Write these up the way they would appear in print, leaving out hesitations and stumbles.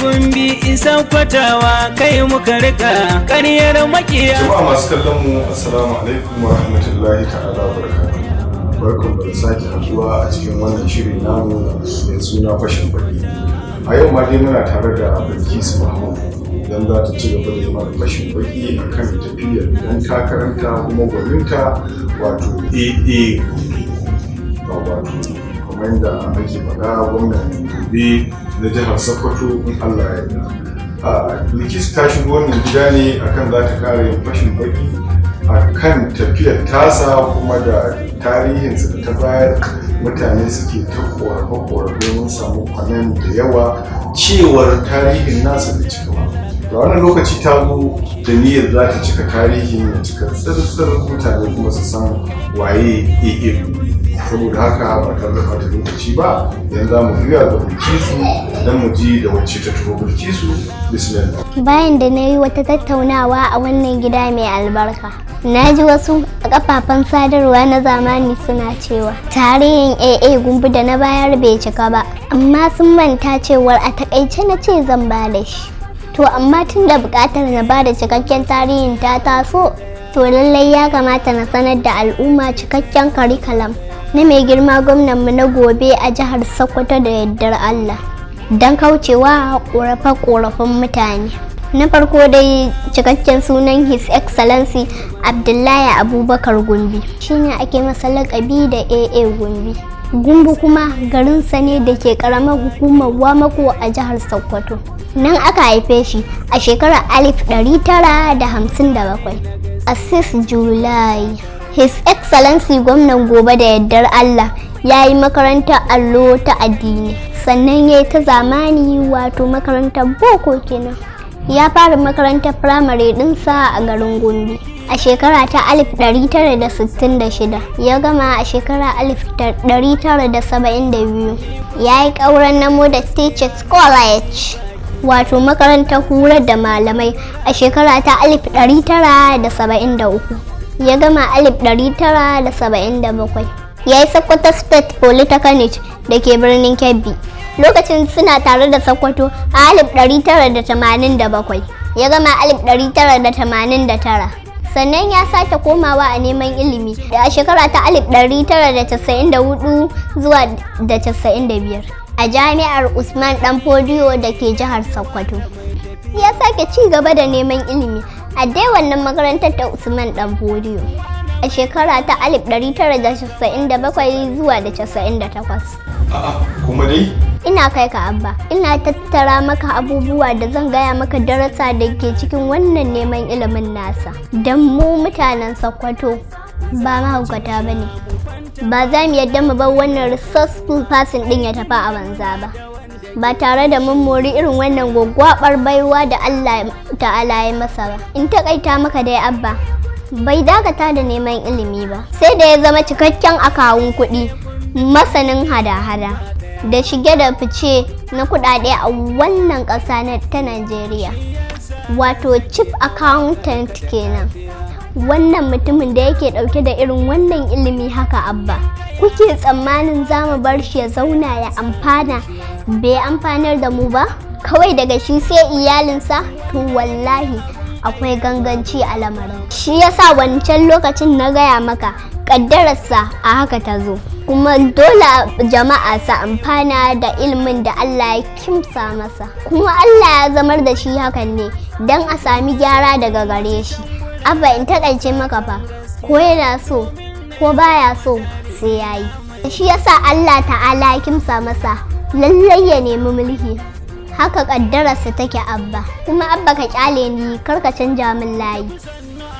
Gumbi isa kwatawa kai muka rika ƙaryar makiya. Jama'a masu kallon mu, assalamu alaikum wa rahmatullahi ta'ala wa barakatuh. Barkan mu da sake haduwa a cikin wannan shiri namu mai suna Fashin Baki. A yau ma dai muna tare da Bilkisu Mahmud dan za ta ci gaba da yi mana fashin baki akan tafiyar dan takaranta kuma gwaninta, wato AA, wato kamar yadda ake faɗa, gwamnan gobe na jihar Sokoto in Allah ya yarda. Bilkisu ta shigo wannan gida ne akan za ta kara yin fashin baki akan tafiyar tasa kuma da tarihinsa da ta bayar. Mutane suke ta korafe-korafe, mun samu kwanan da yawa cewar tarihin nasa bai cika ba. Da wannan lokaci ta zo da niyyar za ta cika tarihin ya cika tsirtsir, mutane kuma su san waye AA. Saboda haka, ba tare da bata lokaci ba, yanzu za mu juya ga Bilkisu don mu ji da wacce ta taho. Bilkisu, bismillah. Bayan da na yi wata tattaunawa a wannan gida mai albarka, na ji wasu a kafafen sadarwa na zamani suna cewa tarihin AA Gumbi da na bayar bai cika ba, amma sun manta cewar a takaice na ce zan ba da shi. To amma tun da bukatar na ba da cikakken tarihin ta taso, to lallai ya kamata na sanar da al'umma cikakken curriculum na mai girma gwamnanmu na gobe a jihar Sokoto da yardar Allah, don kaucewa korafe-korafen mutane. Na farko dai, cikakken sunan His Excellency Abdullahi Abubakar Gumbi, shine ake masa lakabi da AA Gumbi. Gumbi kuma garinsa ne da ke karamar hukumar Wamako a jihar Sokoto. Nan aka haife shi a shekarar 1957 a 6 July. His Excellency gwamnan gobe da yardar Allah ya yi makarantar allo ta addini, sannan ya yi ta zamani, wato makarantar boko kenan. Ya fara makarantar firamare ɗinsa a garin Gombe a shekara ta 1966, ya gama a shekara 1972. Ya yi ƙauren namo da Teachers College, wato makarantar horar da malamai, a shekara ta 1973, ya gama 1977. Ya yi Sokoto State Polytechnic da ke birnin Kebbi lokacin suna tare da Sokoto a 1987, ya gama 1989. Sannan ya sake komawa a neman ilimi a shekara ta 1994 zuwa da 95 a Jami'ar Usman Dan Fodiyo da ke jihar Sokoto. Ya sake ci gaba da neman ilimi a dai wannan makarantar ta Usman Dan Fodiyo a shekara ta 1997 zuwa da 98. A'a, kuma dai. Ina kai ka, Abba, ina tattara maka abubuwa da zan gaya maka darasa da ke cikin wannan neman ilimin nasa, don mu mutanen Sokoto ba mahaukata ba ne, ba za mu yadda mu bar wannan resourceful person din ya tafi a banza ba, ba tare da mun mori irin wannan gwaggwabar baiwa da Allah ta'ala ya masa ba. In takaita maka dai, Abba, bai dakata da neman ilimi ba sai da ya zama cikakken akawun kuɗi, masanin hada-hada da shige da fice na kudade a wannan ƙasa ta Najeriya, wato chief accountant kenan. Wannan mutumin da yake dauke da irin wannan ilimi haka, Abba, kuke tsammanin za mu bar shi ya zauna ya amfana bai amfanar da mu ba, kawai daga shi sai iyalinsa? To wallahi akwai ganganci a lamarin. Shi yasa wancan lokacin na gaya maka kaddararsa a haka ta zo, kuma dole jama'a su amfana da ilimin da Allah ya kimsa masa. Kuma Allah ya zamar da shi hakan ne don a sami gyara daga gare shi. Abba, in takaice maka fa, ko yana so ko baya so sai yayi. Shi yasa Allah ta'ala ya kimsa masa lallai ya nemi mulki. Haka kaddararsa take, Abba. Kuma Abba, ka kyale ni, kar ka canja min layi.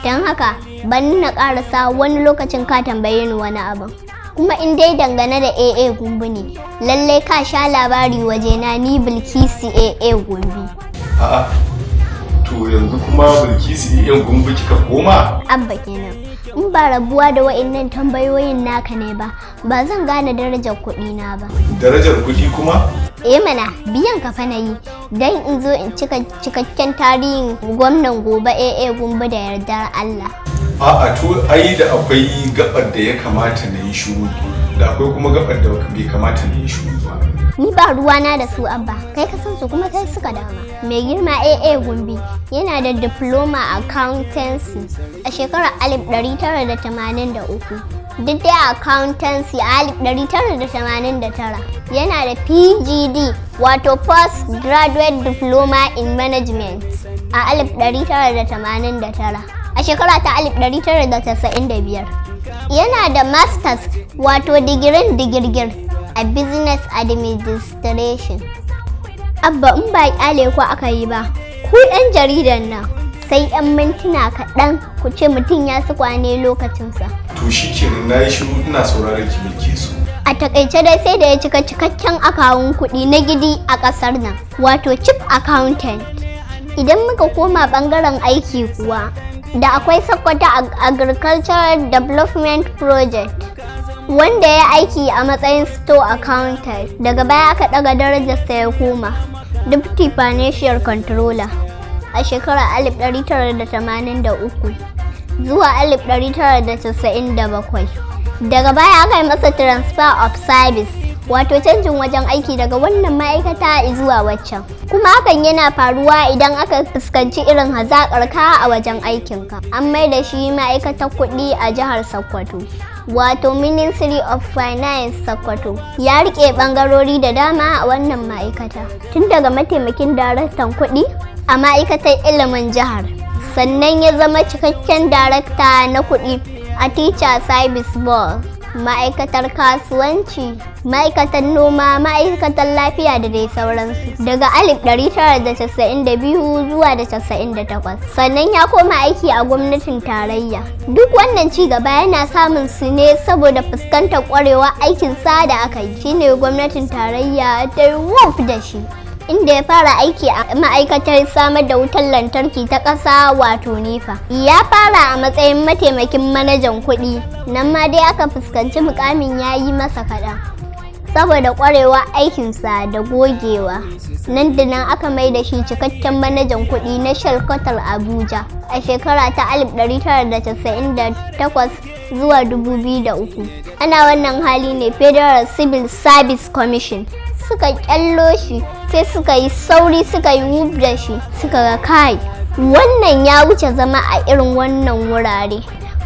Don haka ban na karasa, wani lokacin ka tambaye ni wani abin. Kuma in dai dangane da AA Gumbi ne, lallai ka sha labari wajena, ni Bilkisu AA Gumbi. A'a, to yanzu kuma Bilkisu yan Gumbi kika koma? Abba kenan. In ba rabuwa da wa'innan tambayoyin naka ne ba, ba zan gane darajar kuɗi na ba. Darajar kuɗi kuma? Eh mana, biyan ka fa na yi don in zo in cika cikakken tarihin gwamnan gobe AA Gumbi da yardar Allah. A'a, to ai da akwai gabar da ya kamata na yi shiru, da akwai kuma gabar da bai kamata na yi shiru ba. Ni ba ruwana da su, Abba, kai ka san su kuma kai suka dama. Mai girma AA Gumbi yana da diploma accountancy a shekarar 1983. Duk dai accountancy a 1989 yana da PGD, wato Post Graduate Diploma in Management, a 1989. A shekara ta 1995 yana da masters, wato digirin digirgir, a Business Administration. Abba, in ba kyale ku aka yi ba, ku 'yan jaridan nan, sai 'yan mintuna kaɗan ku ce mutum ya su kwane lokacinsa. To shi kenan, na yi shiru, ina sauraron ki, Bilkisu. A takaice dai, sai da ya cika cikakken akawun kuɗi na gidi a ƙasar nan, wato chief accountant. Idan muka koma ɓangaren aiki kuwa, da akwai Sokoto Agricultural Development Project, wanda ya aiki a matsayin store accountant. Daga baya aka ɗaga darajarsa ya koma deputy financial controller a shekarar 1983 zuwa 1997. Daga baya aka yi masa transfer of service, wato canjin wajen aiki daga wannan ma'aikata zuwa waccan. Kuma hakan yana faruwa idan aka fuskanci irin hazaƙar ka a wajen aikinka. An mai da shi ma'aikatar kuɗi a jihar Sokoto, wato Ministry of Finance Sokoto. Ya rike ɓangarori da dama a wannan ma'aikata, tun daga mataimakin daraktan kuɗi a ma'aikatar ilimin jihar, sannan ya zama cikakken darakta na kuɗi a Teacher Service Board, ma'aikatar kasuwanci, ma'aikatar noma, ma'aikatar lafiya da dai sauransu daga 1992 zuwa da 98. Sannan ya koma aiki a gwamnatin tarayya. Duk wannan ci gaba yana samun su ne saboda fuskantar kwarewa aikin sa da aka yi. Shine gwamnatin tarayya ta yi wuf da shi, inda ya fara aiki a ma'aikatar samar da wutar lantarki ta ƙasa, wato NEPA. Ya fara a matsayin mataimakin manajan kuɗi, nan ma dai aka fuskanci mukamin ya yi masa kaɗan. Saboda ƙwarewa aikinsa da gogewa, nan da nan aka mai da shi cikakken manajan kuɗi na shalkwatar Abuja a shekara ta 1998 zuwa 2003. Ana wannan hali ne Federal Civil Service Commission suka kyallo shi, sai suka yi sauri suka yi wuf da shi. Suka ga, kai, wannan ya wuce zama a irin wannan wurare,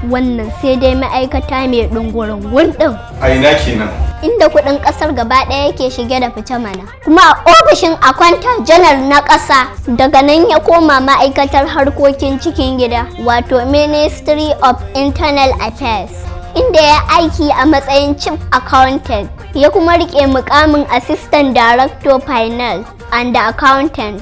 wannan sai dai ma'aikata mai ɗungurin ɗin. A ina kenan? Inda kuɗin ƙasar gaba ɗaya yake shige da fice mana, kuma a ofishin Accountant General na ƙasa. Daga nan ya koma ma'aikatar harkokin cikin gida, wato Ministry of Internal Affairs, inda ya aiki a matsayin chief accountant, ya kuma rike mukamin assistant director finance and accountant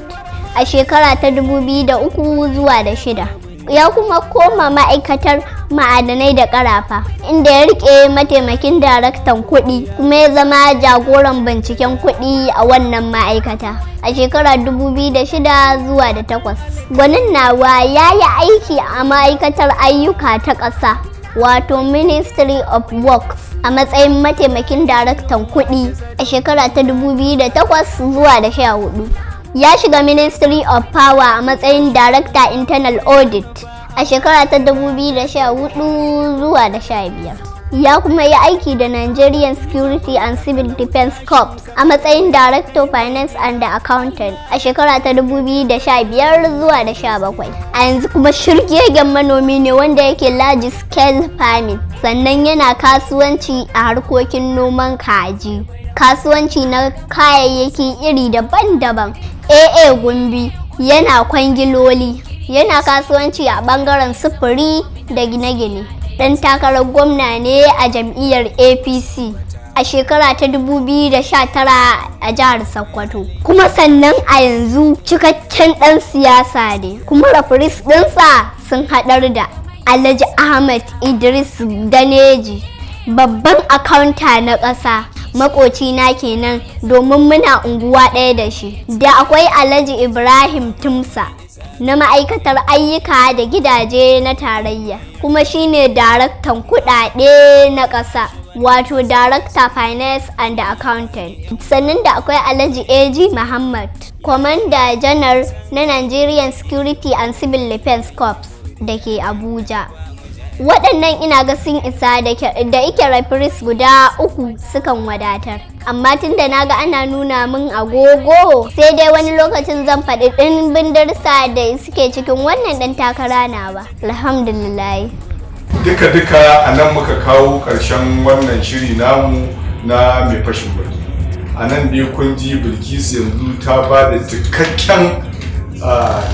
a shekara ta 2003 zuwa da shida. Ya kuma koma ma'aikatar ma'adanai da karafa, inda ya rike mataimakin daraktan kuɗi kuma ya zama jagoran binciken kuɗi a wannan ma'aikata a shekara 2006 zuwa da takwas. Gwanin nawa ya yi aiki a ma'aikatar ayyuka ta ƙasa, wato Ministry of Works, a matsayin mataimakin daraktan kuɗi a shekara ta 2008 zuwa da 14. Ya shiga Ministry of Power a matsayin Director Internal Audit a shekara ta 2014 zuwa da 15. Ya kuma yi aiki da Nigerian Security and Civil Defense Corps a matsayin Director Finance and Accountant a shekara ta 2015 zuwa da 17. A yanzu kuma shirgegen manomi ne wanda yake large scale farming, sannan yana kasuwanci a harkokin noman kaji, kasuwanci na kayayyaki iri daban-daban. AA Gumbi yana kwangiloli, yana kasuwanci a bangaren sufuri da gine-gine. Dan takarar gwamna ne a jam'iyyar APC a shekara ta 2019 a jihar Sokoto. Kuma sannan a yanzu cikakken dan siyasa ne, kuma referees ɗinsa sun haɗar da Alhaji Ahmad Idris Daneji, babban accountant na ƙasa, makocina kenan domin muna unguwa ɗaya da shi, da akwai Alhaji Ibrahim Tumsa na ma'aikatar ayyuka da gidaje na tarayya, kuma shine daraktan kudade na ƙasa, wato Director Finance and Accountant. Sannan da akwai Alhaji AG Muhammad, Commander General na Nigerian Security and Civil Defense Corps da ke Abuja. Waɗannan ina ga sun isa, da ike referees guda uku sukan wadatar. Amma tunda na ga ana nuna min agogo, sai dai wani lokacin zan faɗi ɗimbin darussa da suke cikin wannan ɗan takara nawa. Alhamdulillah. Duka-duka a nan muka kawo ƙarshen wannan shiri namu na Mai Fashin Baki. A nan dai kun ji Bilkisu yanzu ta ba da cikakken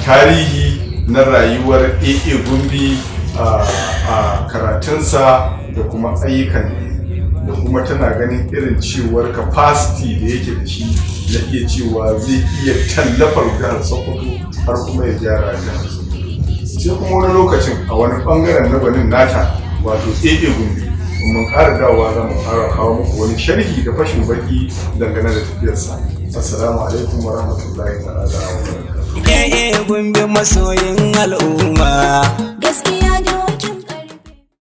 tarihi na rayuwar AA Gumbi a karatunsa da kuma ayyukan da kuma tana ganin irin cewar capacity da yake da shi na iya cewa zai iya tallafar jihar Sokoto har kuma ya gyara jihar Sokoto. Sai kuma wani lokacin a wani bangaren na gwanin nata, wato AA Gumbi, mun ƙara dawowa za mu ƙara kawo muku wani sharhi da fashin baki dangane da tafiyarsa. Assalamu alaikum wa rahmatullahi ta'ala wa barakatuh. AA Gumbi masoyin al'umma. Gaskiya.